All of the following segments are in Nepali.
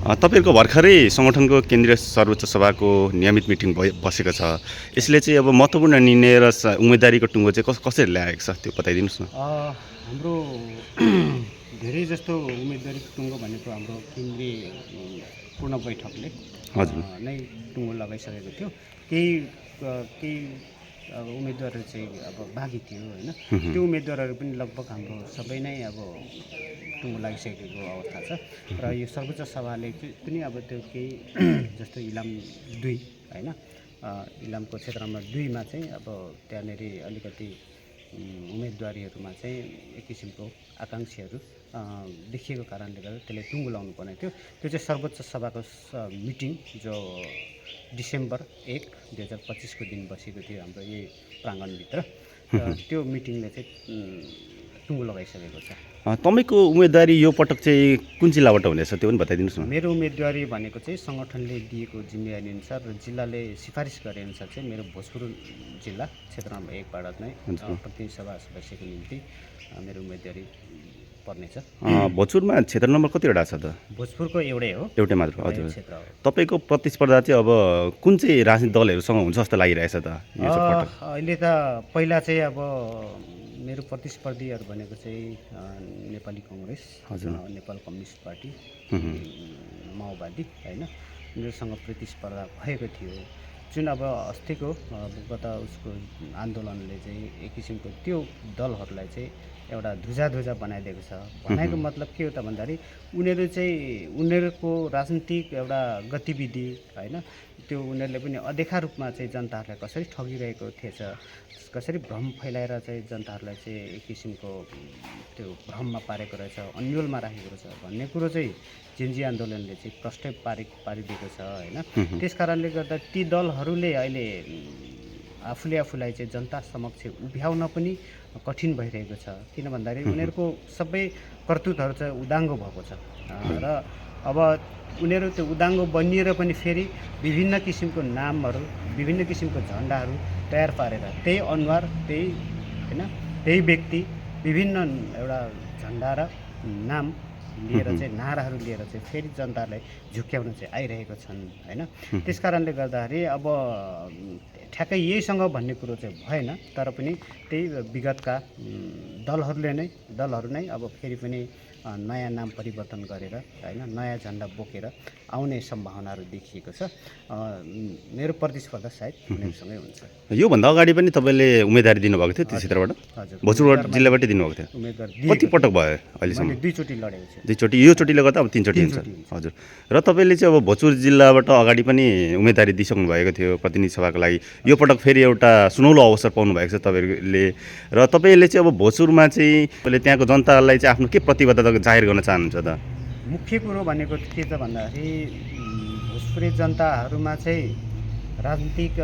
तपाईँहरूको भर्खरै सङ्गठनको केन्द्रीय सर्वोच्च सभाको नियमित मिटिङ बसेको छ। यसले चाहिँ अब महत्त्वपूर्ण निर्णय र उम्मेदवारीको टुङ्गो चाहिँ कसरी ल्याएको छ त्यो बताइदिनुहोस् न। हाम्रो धेरै जस्तो उम्मेदवारीको टुङ्गो भनेको हाम्रो केन्द्रीय पूर्ण बैठकले हजुर। नै टुङ्गो लगाइसकेको थियो। केही अब उम्मेदवारहरू चाहिँ अब बाँकी थियो होइन, त्यो उम्मेदवारहरू पनि लगभग हाम्रो सबै नै अब टुङ्गो लागिसकेको अवस्था छ। र यो सर्वोच्च सभाले पनि अब त्यो केही जस्तो इलाम 2 होइन, इलामको क्षेत्रमा 2मा चाहिँ अब त्यहाँनिर अलिकति उम्मेदवारीहरूमा चाहिँ एक किसिमको आकाङ्क्षीहरू देखिएको कारणले गर्दा त्यसले टुङ्गो लाउनु पर्ने थियो। त्यो चाहिँ सर्वोच्च सभाको मिटिङ जो डिसेम्बर 1, 2025 को दिन बसेको थियो हाम्रो यही प्राङ्गणभित्र। त्यो मिटिङले चाहिँ टुङ्गो लगाइसकेको छ। तपाईँको उम्मेदवारी यो पटक चाहिँ कुन जिल्लाबाट हुनेछ त्यो पनि बताइदिनुहोस् न। मेरो उम्मेदवारी भनेको चाहिँ सङ्गठनले दिएको जिम्मेवारी अनुसार र जिल्लाले सिफारिस गरे अनुसार चाहिँ मेरो भोजपुर जिल्ला क्षेत्र नम्बर 1 बाट नै प्रतिनिधि सभा सदस्यको निम्ति मेरो उम्मेदवारी पर्नेछ। भोजपुरमा क्षेत्र नम्बर कतिवटा छ त? भोजपुरको एउटै हो, एउटै मात्र। हजुर। क्षेत्र हो। तपाईँको प्रतिस्पर्धा चाहिँ अब कुन चाहिँ राजनीतिक दलहरूसँग हुन्छ जस्तो लागिरहेछ त यो पटक? अहिले त पहिला चाहिँ अब मेरो प्रतिस्पर्धीहरू भनेको चाहिँ नेपाली कङ्ग्रेस, नेपाल कम्युनिस्ट पार्टी, माओवादी होइन, मेरोसँग प्रतिस्पर्धा भएको थियो। जुन अब अस्तिको गत उसको आन्दोलनले चाहिँ एक किसिमको त्यो दलहरूलाई चाहिँ एउटा ध्वजा बनाइदिएको छ। भनेको मतलब के हो त भन्दाखेरि उनीहरूको राजनीतिक एउटा गतिविधि होइन, त्यो उनीहरूले पनि अदेखा रूपमा चाहिँ जनताहरूलाई कसरी ठगिरहेको थिएछ, कसरी भ्रम फैलाएर चाहिँ जनताहरूलाई चाहिँ एक किसिमको त्यो भ्रममा पारेको रहेछ, अन्यलमा राखेको रहेछ भन्ने कुरो चाहिँ जेन्जी आन्दोलनले चाहिँ प्रष्टै पारिदिएको छ होइन। त्यस कारणले गर्दा ती दलहरूले अहिले आफूलाई चाहिँ जनता समक्ष उभ्याउन पनि कठिन भइरहेको छ। किन भन्दाखेरि उनीहरूको सबै करतुतहरू चाहिँ उदाङ्गो भएको छ र अब उनीहरू त्यो उदाङ्गो बनिएर पनि फेरि विभिन्न किसिमको नामहरू, विभिन्न किसिमको झन्डाहरू तयार पारेर त्यही अनुहार, त्यही होइन, त्यही व्यक्ति विभिन्न एउटा झन्डा र नाम लिएर चाहिँ नाराहरू लिएर चाहिँ फेरि जनतालाई झुक्क्याउन चाहिँ आइरहेको छन् होइन। त्यस कारणले गर्दाखेरि अब ठ्याक्कै यहीसँग भन्ने कुरो चाहिँ भएन, तर पनि त्यही विगतका दलहरू नै अब फेरि पनि नयाँ नाम परिवर्तन गरेर होइन, नयाँ झन्डा बोकेर आउने सम्भावनाहरू देखिएको छ। मेरो प्रतिस्पर्धा सायद उनीहरूसँगै हुन्छ। योभन्दा अगाडि पनि तपाईँले उम्मेदवारी दिनुभएको थियो त्यो क्षेत्रबाट? हजुर, भोजपुर जिल्लाबाटै दिनुभएको थियो। उम्मेदवार कति पटक भयो अहिलेसम्म? 2 चोटि लडेको छु। 2 चोटि, यो चोटिले गर्दा अब 3 चोटि हुन्छ। हजुर। र तपाईँले चाहिँ अब भोजपुर जिल्लाबाट अगाडि पनि उम्मेदवारी दिइसक्नु भएको थियो प्रतिनिधि सभाको लागि। यो पटक फेरि एउटा सुनौलो अवसर पाउनु भएको छ तपाईँहरूले, र तपाईँले चाहिँ अब भोजपुरमा चाहिँ तपाईँले त्यहाँको जनतालाई चाहिँ आफ्नो के प्रतिबद्धता जाहेर गर्न चाहनुहुन्छ त? मुख्य कुरो भनेको के त भन्दाखेरि भोजपुरी जनताहरूमा चाहिँ राजनीतिक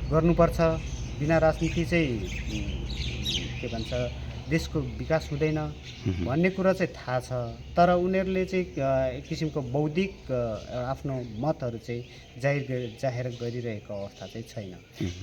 गर्नुपर्छ, बिना राजनीति चाहिँ के भन्छ देशको विकास हुँदैन भन्ने कुरा चाहिँ थाहा छ। तर उनीहरूले चाहिँ एक किसिमको बौद्धिक आफ्नो मतहरू चाहिँ जाहेर गरिरहेको अवस्था चाहिँ छैन।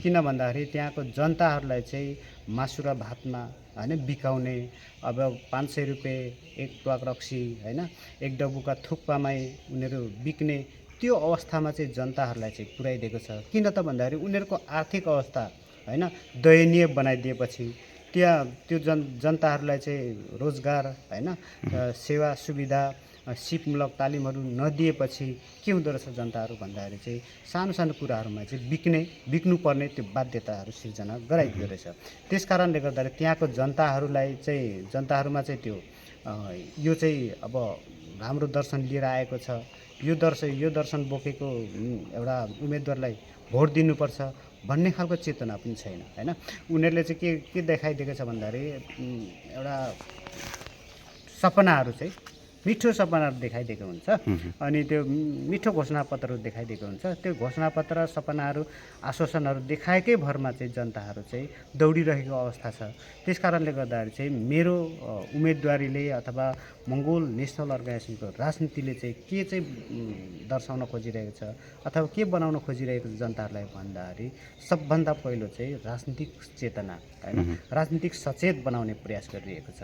किन भन्दाखेरि त्यहाँको जनताहरूलाई चाहिँ मासु र भातमा होइन बिकाउने, अब 500 रुपियाँ एक प्वाक रक्सी होइन, एक डब्बुका थुक्पामै उनीहरू बिक्ने त्यो अवस्थामा चाहिँ जनताहरूलाई चाहिँ पुर्याइदिएको छ। किन त भन्दाखेरि उनीहरूको आर्थिक अवस्था होइन दयनीय बनाइदिएपछि त्यहाँ त्यो जनताहरूलाई चाहिँ रोजगार होइन, सेवा सुविधा, सिपमूलक तालिमहरू नदिएपछि के हुँदो रहेछ जनताहरू भन्दाखेरि चाहिँ सानो कुराहरूमा चाहिँ बिक्नुपर्ने त्यो बाध्यताहरू सिर्जना गराइदिँदो रहेछ। त्यस कारणले गर्दाखेरि त्यहाँको जनताहरूमा चाहिँ त्यो यो चाहिँ अब राम्रो दर्शन लिएर आएको छ, यो दर्शन बोकेको एउटा उम्मेदवारलाई भोट दिनुपर्छ भन्ने खालको चेतना पनि छैन होइन। उनीहरूले चाहिँ के देखाइदिएको छ भन्दाखेरि एउटा सपनाहरू चाहिँ मिठो सपनाहरू देखाइदिएको हुन्छ, अनि त्यो मिठो घोषणापत्रहरू देखाइदिएको हुन्छ। त्यो घोषणापत्र, सपनाहरू, आश्वासनहरू देखाएकै भरमा चाहिँ जनताहरू चाहिँ दौडिरहेको अवस्था छ। त्यस कारणले गर्दाखेरि चाहिँ मेरो उम्मेदवारीले अथवा मङ्गोल नेसनल अर्गनाइजेसनको राजनीतिले चाहिँ के चाहिँ दर्शाउन खोजिरहेको छ अथवा के बनाउन खोजिरहेको छ जनताहरूलाई भन्दाखेरि सबभन्दा पहिलो चाहिँ राजनीतिक चेतना होइन, राजनीतिक सचेत बनाउने प्रयास गरिरहेको छ।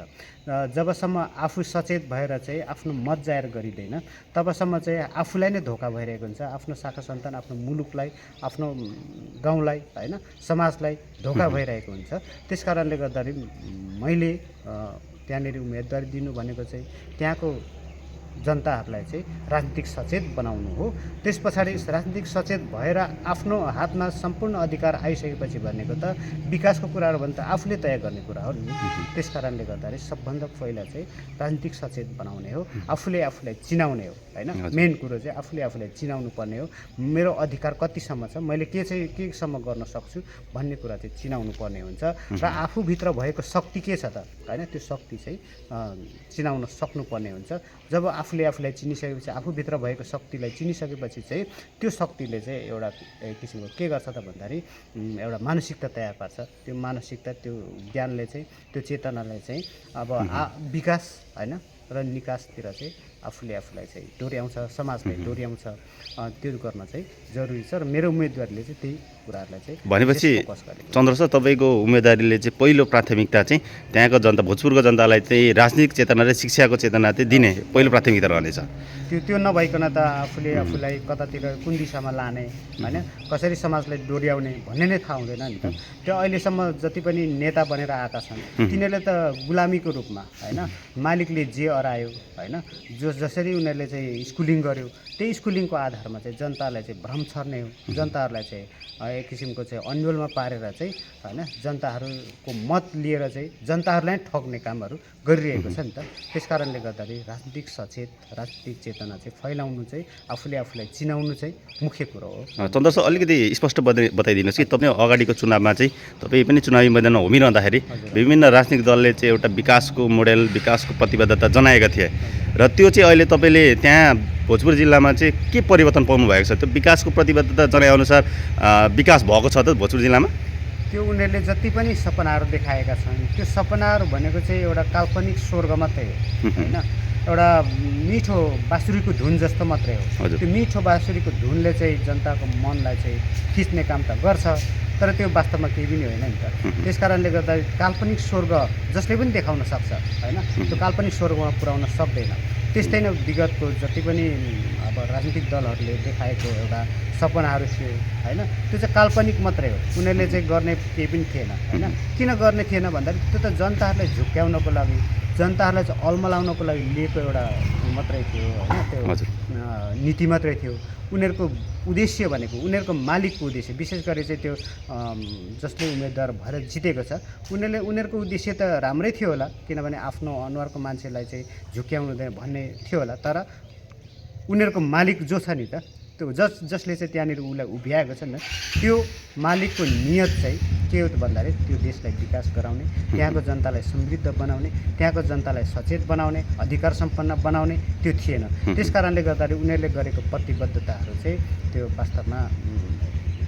जबसम्म आफू सचेत भएर चाहिँ आफ्नो मत जाहेर गरिँदैन तबसम्म चाहिँ आफूलाई नै धोका भइरहेको हुन्छ, आफ्नो शाखा सन्तान, आफ्नो मुलुकलाई, आफ्नो गाउँलाई होइन, समाजलाई धोका भइरहेको हुन्छ। त्यस कारणले गर्दाखेरि मैले त्यहाँनिर उम्मेदवारी दिनु भनेको चाहिँ त्यहाँको जनताहरूलाई चाहिँ राजनीतिक सचेत बनाउनु हो। त्यस पछाडि राजनीतिक सचेत भएर आफ्नो हातमा सम्पूर्ण अधिकार आइसकेपछि भनेको त विकासको कुराहरू भने त आफूले तय गर्ने कुरा हो नि। त्यस कारणले गर्दाखेरि सबभन्दा पहिला चाहिँ राजनीतिक सचेत बनाउने हो, आफूले आफूलाई चिनाउने हो होइन। मेन कुरो चाहिँ आफूले आफूलाई चिनाउनु पर्ने हो। मेरो अधिकार कतिसम्म छ, मैले केसम्म गर्न सक्छु भन्ने कुरा चाहिँ चिनाउनु पर्ने हुन्छ र आफूभित्र भएको शक्ति के छ त होइन, त्यो शक्ति चाहिँ चिनाउन सक्नुपर्ने हुन्छ। जब आफूले आफूलाई चिनिसकेपछि, आफूभित्र भएको शक्तिलाई चिनिसकेपछि चाहिँ त्यो शक्तिले चाहिँ एउटा किसिमको के गर्छ त भन्दाखेरि एउटा मानसिकता तयार पार्छ। त्यो मानसिकता, त्यो ज्ञानले चाहिँ, त्यो चेतनालाई चाहिँ अब विकास होइन र निकासतिर चाहिँ आफूले आफूलाई चाहिँ डोर्याउँछ, समाजलाई डोर्याउँछ। त्यो गर्न चाहिँ जरुरी छ र मेरो उम्मेदवारीले चाहिँ त्यही कुराहरूलाई चाहिँ भनेपछि चन्द्र सर तपाईँको उम्मेदवारीले चाहिँ पहिलो प्राथमिकता चाहिँ त्यहाँको जनता, भोजपुरको जनतालाई चाहिँ राजनीतिक चेतना र शिक्षाको चेतना चाहिँ दिने पहिलो प्राथमिकता रहनेछ। त्यो नभइकन त आफूले आफूलाई कतातिर कुन दिशामा लाने होइन, कसरी समाजलाई डोर्याउने भन्ने नै थाहा हुँदैन नि त। त्यो अहिलेसम्म जति पनि नेता बनेर आएका छन् तिनीहरूले त गुलामीको रूपमा होइन, मालिकले जे अरायो होइन, जसरी उनीहरूले चाहिँ स्कुलिङ गर्यो त्यही स्कुलिङको आधारमा चाहिँ जनतालाई चाहिँ भ्रम छर्ने हो, जनताहरूलाई चाहिँ एक किसिमको चाहिँ अन्यलमा पारेर चाहिँ होइन, जनताहरूको मत लिएर चाहिँ जनताहरूलाई ठग्ने कामहरू गरिरहेको छ नि त। त्यस कारणले गर्दाखेरि राजनीतिक सचेत, राजनीतिक चेतना चाहिँ फैलाउनु चाहिँ, आफूले आफूलाई चिनाउनु चाहिँ मुख्य कुरो हो। चन्द्र सर अलिकति स्पष्ट बताइदिनुहोस् कि तपाईँ अगाडिको चुनावमा चाहिँ तपाईँ पनि चुनावी मैदानमा होमिरहँदाखेरि विभिन्न राजनीतिक दलले चाहिँ एउटा विकासको मोडेल, विकासको प्रतिबद्धता जनाएका थिए र त्यो चाहिँ अहिले तपाईँले त्यहाँ भोजपुर जिल्लामा चाहिँ के परिवर्तन पाउनु भएको छ? त्यो विकासको प्रतिबद्धता जनाएअनुसार विकास भएको छ त भोजपुर जिल्लामा? त्यो उनीहरूले जति पनि सपनाहरू देखाएका छन् त्यो सपनाहरू भनेको चाहिँ एउटा काल्पनिक स्वर्ग मात्रै हो होइन, एउटा मिठो बाँसुरीको धुन जस्तो मात्रै हो। त्यो मिठो बाँसुरीको धुनले चाहिँ जनताको मनलाई चाहिँ खिच्ने काम त गर्छ तर त्यो वास्तवमा केही पनि होइन नि त। त्यस कारणले गर्दा काल्पनिक स्वर्ग जसले पनि देखाउन सक्छ होइन, त्यो काल्पनिक स्वर्गमा पुर्याउन सक्दैन। त्यस्तै नै विगतको जति पनि अब राजनीतिक दलहरूले देखाएको एउटा सपनाहरू थियो होइन, त्यो चाहिँ काल्पनिक मात्रै हो। उनीहरूले चाहिँ गर्ने केही पनि थिएन होइन। किन गर्ने थिएन भन्दाखेरि त्यो त जनताहरूलाई झुक्क्याउनको लागि, जनताहरूलाई चाहिँ अल्मलाउनको लागि लिएको एउटा मात्रै थियो होइन, त्यो नीति मात्रै थियो। उनीहरूको उद्देश्य भनेको, उनीहरूको मालिकको उद्देश्य विशेष गरी चाहिँ त्यो जसले उम्मेदवार भएर जितेको छ उनीहरूको उद्देश्य त राम्रै थियो होला, किनभने आफ्नो अनुहारको मान्छेलाई चाहिँ झुक्क्याउनु हुँदैन भन्ने थियो होला। तर उनीहरूको मालिक जो छ नि त, त्यो जसले चाहिँ त्यहाँनिर उसलाई उभ्याएको छ नि, त्यो मालिकको नियत चाहिँ के हो त भन्दाखेरि त्यो देशलाई विकास गराउने, त्यहाँको जनतालाई समृद्ध बनाउने, त्यहाँको जनतालाई सचेत बनाउने, अधिकार सम्पन्न बनाउने त्यो थिएन। त्यस कारणले गर्दाखेरि उनीहरूले गरेको प्रतिबद्धताहरू चाहिँ त्यो वास्तवमा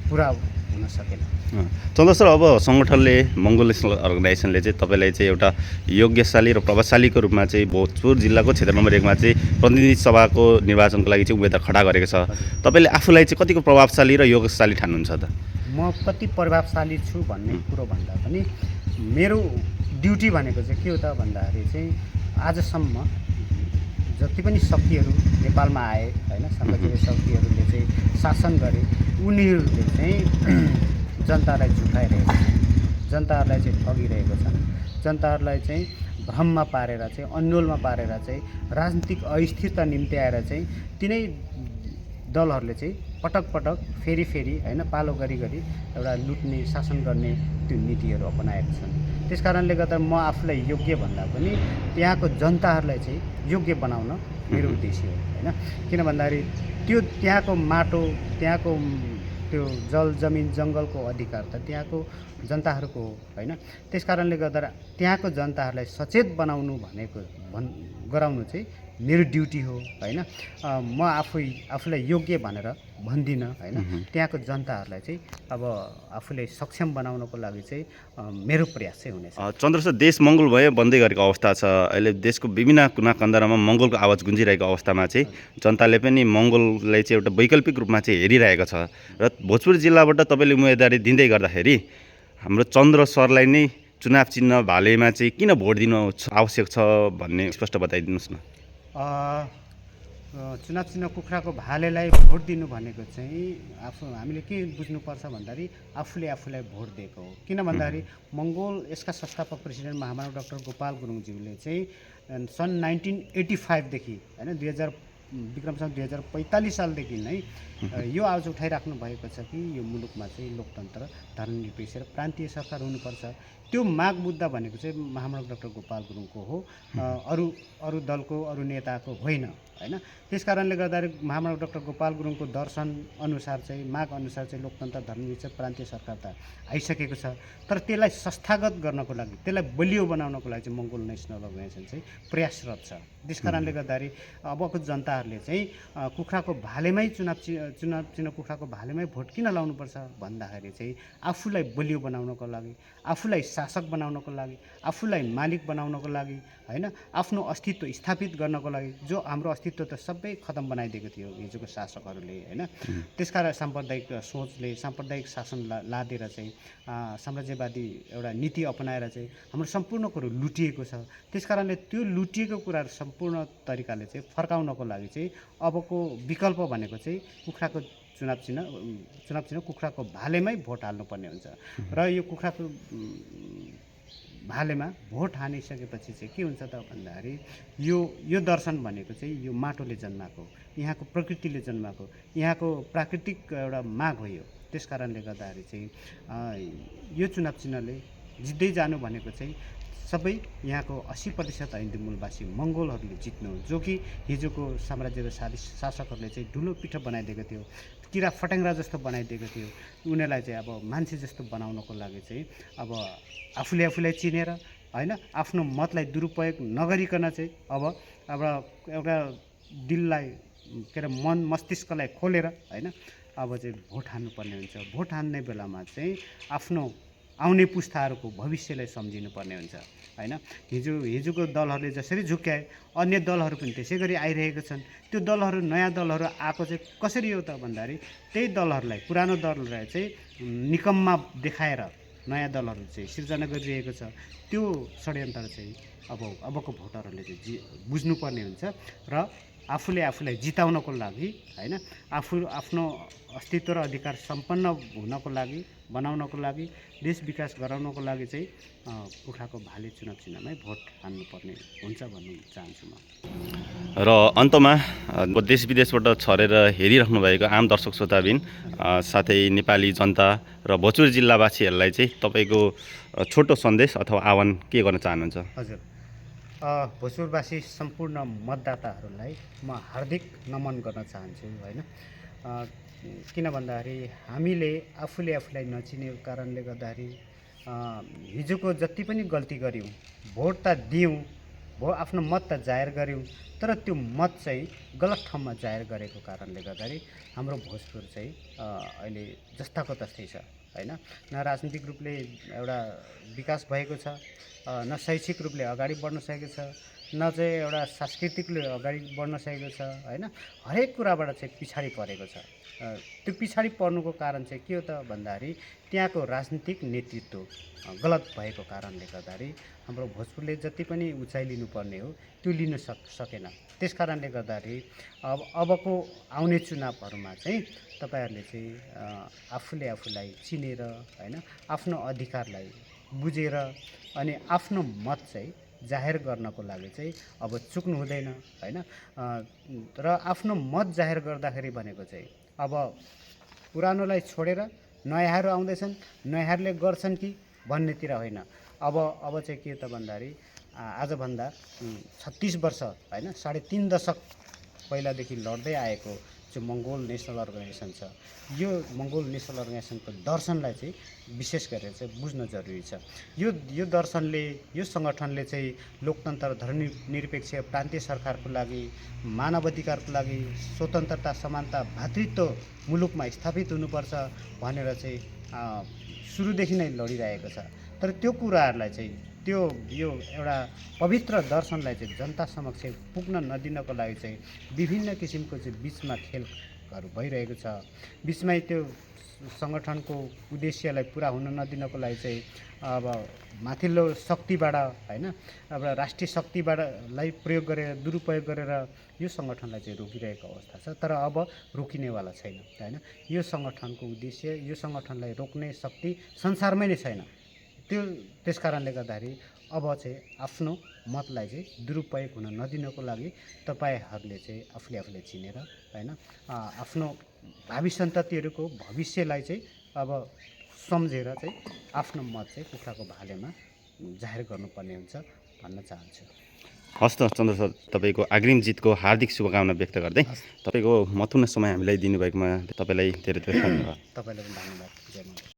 पुरा हुन सकेन। चन्द्र सर अब सङ्गठनले, मङ्गोल नेसनल अर्गनाइजेसनले चाहिँ तपाईँलाई चाहिँ एउटा योग्यशाली र प्रभावशालीको रूपमा चाहिँ भोजपुर जिल्लाको क्षेत्र नम्बर 1मा चाहिँ प्रतिनिधि सभाको निर्वाचनको लागि चाहिँ उम्मेदवार खडा गरेको छ। तपाईँले आफूलाई चाहिँ कतिको प्रभावशाली र योग्यशाली ठान्नुहुन्छ त? म कति प्रभावशाली छु भन्ने कुरो भन्दा पनि मेरो ड्युटी भनेको चाहिँ के हो त भन्दाखेरि चाहिँ आजसम्म जति पनि शक्तिहरू नेपालमा आए होइन, सङ्घीय शक्तिहरूले चाहिँ शासन गरे, उनीहरूले चाहिँ जनतालाई झुकाइरहेको छ, जनताहरूलाई चाहिँ ठगिरहेको छ, जनताहरूलाई चाहिँ भ्रममा पारेर चाहिँ, अन्यलमा पारेर चाहिँ राजनीतिक अस्थिरता निम्ति आएर चाहिँ तिनै दलहरूले चाहिँ पटक पटक फेरि होइन पालो गरी एउटा लुट्ने, शासन गर्ने त्यो नीतिहरू अपनाएका छन्। त्यस कारणले गर्दा म आफूलाई योग्य भन्दा पनि त्यहाँको जनताहरूलाई चाहिँ योग्य बनाउन मेरो उद्देश्य हो होइन। किन भन्दाखेरि त्यो त्यहाँको माटो, त्यहाँको त्यो जल जमिन जङ्गलको अधिकार त त्यहाँको जनताहरूको हो होइन। त्यस कारणले गर्दा त्यहाँको जनताहरूलाई सचेत बनाउनु भनेको गराउनु चाहिँ मेरो ड्युटी हो होइन। म आफूलाई योग्य भनेर भन्दिनँ होइन। त्यहाँको जनताहरूलाई चाहिँ अब आफूले सक्षम बनाउनको लागि चाहिँ मेरो प्रयास चाहिँ हुनेछ। चन्द्र सर देश मङ्गोल भयो भन्दै गरेको अवस्था छ, अहिले देशको विभिन्न कुना कन्दरामा मङ्गोलको आवाज गुन्जिरहेको अवस्थामा चाहिँ जनताले पनि मङ्गोललाई चाहिँ एउटा वैकल्पिक रूपमा चाहिँ हेरिरहेको छ र भोजपुर जिल्लाबाट तपाईँले उम्मेदवारी दिँदै गर्दाखेरि हाम्रो चन्द्र सरलाई नै चुनाव चिन्ह भालेमा चाहिँ किन भोट दिनु आवश्यक छ भन्ने स्पष्ट बताइदिनुहोस् न। चुनाव चिन्ह कुखुराको भालेलाई भोट दिनु भनेको चाहिँ हामीले के बुझ्नुपर्छ भन्दाखेरि आफूलाई भोट दिएको हो। किन भन्दाखेरि मङ्गोल यसका संस्थापक प्रेसिडेन्ट महामानव डाक्टर गोपाल गुरुङज्यूले चाहिँ सन् 1985 होइन 2000 विक्रमसँग 2045 सालदेखि नै यो आवाज उठाइराख्नु भएको छ कि यो मुलुकमा चाहिँ लोकतन्त्र, धर्मनिरपेक्ष र प्रान्तीय सरकार हुनुपर्छ। त्यो माग मुद्दा भनेको चाहिँ महामानव डाक्टर गोपाल गुरुङको हो, अरू दलको अरू नेताको होइन होइन। त्यस कारणले गर्दाखेरि महामानव डाक्टर गोपाल गुरुङको दर्शन अनुसार चाहिँ माग अनुसार चाहिँ लोकतन्त्र, धर्मनिरपेक्ष, प्रान्तीय सरकार त आइसकेको छ। तर त्यसलाई संस्थागत गर्नको लागि, त्यसलाई बलियो बनाउनको लागि चाहिँ मङ्गोल नेसनल अर्गनाइजेसन चाहिँ प्रयासरत छ। त्यस कारणले गर्दाखेरि अबको जनताहरूले चाहिँ कुखुराको भालेमै चुनाव चिन्ह कुखुराको भालेमै भोट किन लाउनुपर्छ भन्दाखेरि चाहिँ आफूलाई बलियो बनाउनको लागि, आफूलाई शासक बनाउनको लागि, आफूलाई मालिक बनाउनको लागि होइन, आफ्नो अस्तित्व स्थापित गर्नको लागि। जो हाम्रो अस्तित्व त सबै खतम बनाइदिएको थियो हिजोको शासकहरूले होइन। त्यसकारण साम्प्रदायिक सोचले, साम्प्रदायिक शासन लादेर चाहिँ साम्राज्यवादी एउटा नीति अपनाएर चाहिँ हाम्रो सम्पूर्ण कुरो लुटिएको छ। त्यसकारणले त्यो लुटिएको कुराहरू सम्पूर्ण तरिकाले चाहिँ फर्काउनको लागि चाहिँ अबको विकल्प भनेको चाहिँ कुखुराको चुनाव चिन्ह कुखुराको भालेमै भोट हाल्नुपर्ने हुन्छ। र यो कुखुराको भालेमा भोट हानिसकेपछि चाहिँ के हुन्छ त भन्दाखेरि यो दर्शन भनेको चाहिँ यो माटोले जन्माएको, यहाँको प्रकृतिले जन्माएको, यहाँको प्राकृतिक एउटा माग हो यो। त्यस कारणले गर्दाखेरि चाहिँ यो चुनाव चिन्हले जित्दै जानु भनेको चाहिँ सबै यहाँको 80% हिन्दू मूलवासी मङ्गोलहरूले जित्नु, जो कि हिजोको साम्राज्यवादी शासकहरूले चाहिँ ढुलो पिठो बनाइदिएको थियो, किरा फट्याङ्ग्रा जस्तो बनाइदिएको थियो। उनीहरूलाई चाहिँ अब मान्छे जस्तो बनाउनको लागि चाहिँ अब आफूलाई चिनेर होइन, आफ्नो मतलाई दुरुपयोग नगरिकन चाहिँ अब एउटा दिललाई के अरे मन मस्तिष्कलाई खोलेर होइन अब चाहिँ भोट हान्नुपर्ने हुन्छ। भोट हान्ने बेलामा चाहिँ आफ्नो आउने पुस्ताहरूको भविष्यलाई सम्झिनुपर्ने हुन्छ होइन। हिजोको दलहरूले जसरी झुक्क्याए अन्य दलहरू पनि त्यसै गरी आइरहेका छन्। त्यो दलहरू, नयाँ दलहरू आएको चाहिँ कसरी हो त भन्दाखेरि त्यही दलहरूलाई, पुरानो दलहरूलाई चाहिँ निकम्मा देखाएर नयाँ दलहरू चाहिँ सिर्जना गरिरहेको छ। त्यो षड्यन्त्र चाहिँ अबको भोटरहरूले चाहिँ बुझ्नुपर्ने हुन्छ र आफूलाई जिताउनको लागि होइन, आफ्नो अस्तित्व र अधिकार सम्पन्न हुनको लागि, बनाउनको लागि, देश विकास गराउनको लागि चाहिँ कुखुराको भाले चुनाव चिन्हमै भोट हान्नुपर्ने हुन्छ भन्नु चाहन्छु म। र अन्तमा देश विदेशबाट छरेर हेरिराख्नु भएको आम दर्शक श्रोताबिन साथै नेपाली जनता र भोजपुर जिल्लावासीहरूलाई चाहिँ तपाईँको छोटो सन्देश अथवा आह्वान के गर्न चाहनुहुन्छ? हजुर, भोजपुरवासी सम्पूर्ण मतदाताहरूलाई म हार्दिक नमन गर्न चाहन्छु होइन। किन भन्दाखेरि हामीले आफूलाई नचिनेको कारणले गर्दाखेरि हिजोको जति पनि गल्ती गऱ्यौँ, भोट त दियौँ, आफ्नो मत त जाहेर गऱ्यौँ, तर त्यो मत चाहिँ गलत ठाउँमा जाहेर गरेको कारणले गर्दाखेरि हाम्रो भोजपुर चाहिँ अहिले जस्ताको तस्तै छ होइन। न राजनीतिक रूपले एउटा विकास भएको छ, न शैक्षिक रूपले अगाडि बढ्न सकेको छ, न चाहिँ एउटा सांस्कृतिकले अगाडि बढ्न सकेको छ होइन। हरेक कुराबाट चाहिँ पछाडि परेको छ। त्यो पछाडि पर्नुको कारण चाहिँ के हो त भन्दाखेरि त्यहाँको राजनीतिक नेतृत्व गलत भएको कारणले गर्दाखेरि हाम्रो भोजपुरले जति पनि उचाइ लिनुपर्ने हो त्यो लिन सकेन। त्यस कारणले गर्दाखेरि अबको आउने चुनावहरूमा चाहिँ तपाईँहरूले चाहिँ आफूलाई चिनेर होइन, आफ्नो अधिकारलाई बुझेर अनि आफ्नो मत चाहिँ जाहेर गर्नको लागि चाहिँ अब चुक्नु हुँदैन होइन। र आफ्नो मत जाहेर गर्दाखेरि भनेको चाहिँ अब पुरानोलाई छोडेर नयाँहरू आउँदैछन्, नयाँहरूले गर्छन् कि भन्नेतिर होइन। अब चाहिँ के त भन्दाखेरि आजभन्दा 36 वर्ष होइन, 3.5 दशक पहिलादेखि लड्दै आएको जो मङ्गोल नेसनल अर्गनाइजेसन छ, यो मङ्गोल नेसनल अर्गनाइजेसनको दर्शनलाई चाहिँ विशेष गरेर चाहिँ बुझ्न जरुरी छ। यो दर्शनले, यो सङ्गठनले चाहिँ लोकतन्त्र, धर्मनिरपेक्ष, प्रान्तीय सरकारको लागि, मानव अधिकारको लागि, स्वतन्त्रता, समानता, भातृत्व मुलुकमा स्थापित हुनुपर्छ भनेर चाहिँ सुरुदेखि नै लडिरहेको छ। तर त्यो कुराहरूलाई चाहिँ त्यो यो एउटा पवित्र दर्शनलाई चाहिँ जनता समक्ष पुग्न नदिनको लागि चाहिँ विभिन्न किसिमको चाहिँ बिचमा खेलहरू भइरहेको छ। बिचमै त्यो सङ्गठनको उद्देश्यलाई पुरा हुन नदिनको लागि चाहिँ अब माथिल्लो शक्तिबाट होइन अब राष्ट्रिय शक्तिबाटलाई प्रयोग गरेर दुरुपयोग गरेर यो सङ्गठनलाई चाहिँ रोकिरहेको अवस्था छ। तर अब रोकिनेवाला छैन होइन। यो सङ्गठनको उद्देश्य यो सङ्गठनलाई रोक्ने शक्ति संसारमै नै छैन। त्यस कारणले गर्दाखेरि अब चाहिँ आफ्नो मतलाई चाहिँ दुरुपयोग हुन नदिनको लागि तपाईँहरूले चाहिँ आफूले चिनेर होइन आफ्नो भावी सन्ततिहरूको भविष्यलाई चाहिँ अब सम्झेर चाहिँ आफ्नो मत चाहिँ कुखुराको भालेमा जाहेर गर्नुपर्ने हुन्छ भन्न चाहन्छु। हस् त चन्द्र सर, तपाईँको अग्रिम जितको हार्दिक शुभकामना व्यक्त गर्दै तपाईँको महत्त्वपूर्ण समय हामीलाई दिनुभएकोमा तपाईँलाई धेरै धेरै धन्यवाद। तपाईँलाई पनि धन्यवाद। जय माता।